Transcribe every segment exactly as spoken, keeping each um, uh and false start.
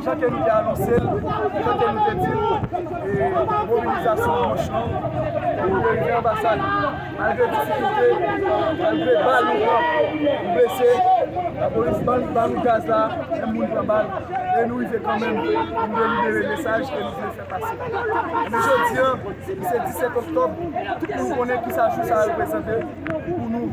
Jan ke nou te anonse l, jan ke nou te di l, e, mobilizasyon dimanch lan, pou nou rive anbasad. Malgre difikilte, malgre bal nou pran, nou blese, lapolis ban, ban nou gaz la, menm moun pran bal, e nou rive kanmenm pou nou delivre mesaj ke nou vle fè pase. Men jodi a, se disèt oktòb, tout moun konnen kisa jou sa a reprezante pou nou,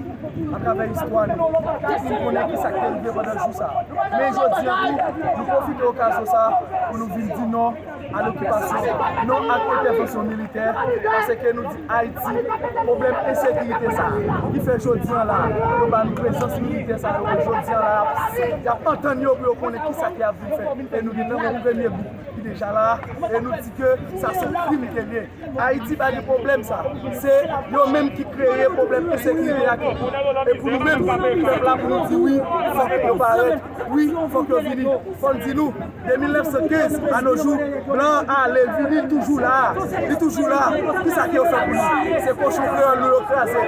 atravè istwa nou. Tout moun konnen kisa k te rive pandan jou sa a. Men jodi a tou, nou pwofite okazyon sa a pou nou vin di non a lokipasyon, non ak entèvansyon militè, paske nou di Ayiti, pwoblèm ensekirite sa a, ki fè jodi a la, yo ba nou prezans militè sa yo, jodi a la, y ap antann yo pou yo konnen kisa ki ap vin fèt. E nou gentan gen yon premye gwoup ki deja la, e nou di ke sa se yon krim ke l ye. Ayiti pa gen pwoblèm sa. Se yo menm ki kreye pwoblèm ensekirite a ki pou. E pou nou menm, pèp la, pou nou di wi, fòk yo parèt, wi, fòk yo vini. Fò n di nou, de mil nèf san kenz a no jou, blan an ale, l vini, l toujou la. Li toujou la. Kisa ke yo fè pou nou? Se kochon kreyòl nou yo kraze.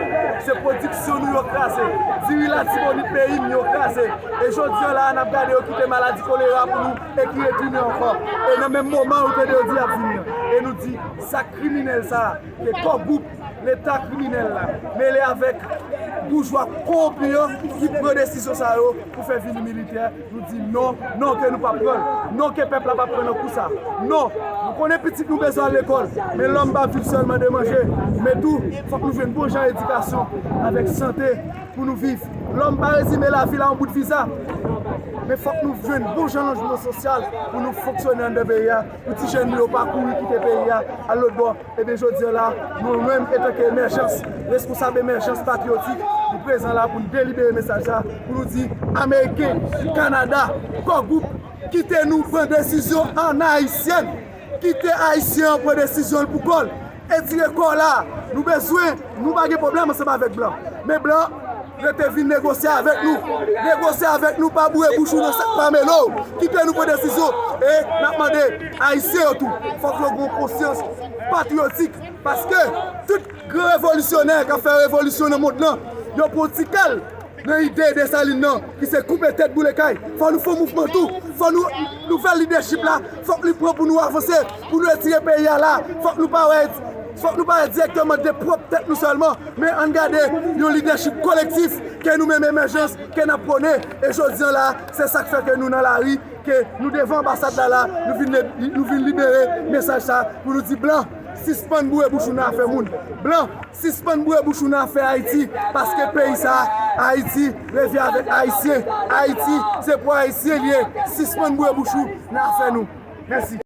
Se pwodiksyon nou yo kraze. Diri Latibonit peyi n yo kraze. E jodi a la, n ap gade yo kite maladi kolera pou nou e ki retounen ankò. E nan menm moman, ou tande yo di y ap vini an. E nou di, sa kriminèl sa a, ke kò gwoup Leta kriminèl la, mele avèk boujwa kowonpi yo ki pran desizyon sa yo pou fè vini militè, nou di non, non ke nou p ap pran l, non ke pèp la p ap pran nan kou sa. Non, nou konnen pitit nou bezwen al lekòl, men lòm pa viv sèlman de manje, men tou, fòk nou jwenn bon jan edikasyon avèk sante pou nou viv. Lòm pa rezime lavi l a yon bout viza, men fòk nou jwenn bon jan lojman sosyal pou nou fonksyone anndan peyi a, pou ti jèn nou yo pa kouri kite peyi a, al lòt bò. Ebyen, jodi a la, nou menm, antanke Emèjans, responsab Emèjans Patriyotik, nou prezan la pou n delibere mesaj sa, pou nou di, Ameriken, Kanada, kò gwoup, kite nou pran desizyon an Ayisyen, kite Ayisyen an pran desizyon l pou kò l, etire kò la, nou bezwen, nou pa gen pwoblèm ansanm avèk blan, men blan rete vin negosye avèk nou. Negosye avèk nou, pa boure bouch ou nan sa k pa mele w. Kite nou pran desizyon. E n ap mande Ayisyen yo tou, fòk yo gen yon konsyans patriyotik. Paske tout gran revolisyonè k ap fè revolisyon nan mond lan, yo pran yon ti kal nan ide Desalin nan, ki se koupe tèt boule kay. Fò nou fè yon mouvman tou. Fò nou, nouvèl lidèchip la, fòk li pran pou nou avanse, pou nou retire peyi a la. Fòk nou pa wè, fòk nou pa wè dirèkteman de pwòp tèt nou sèlman, men ann gade yon lidèchip kolektif ke nou menm Emèjans, ke n ap pwone. E jodi a la, se sa k fè ke nou nan lari, ke nou devan anbasad la la, nou vin, nou vin libere mesaj sa pou nou di blan, sispann boure bouch ou nan afè moun. Blan, sispann boure bouch ou nan afè Ayiti, paske peyi sa, Ayiti, leve avèk Ayisyen. Ayiti, se pou Ayisyen l ye. Sispann boure bouch ou nan afè nou. Mèsi.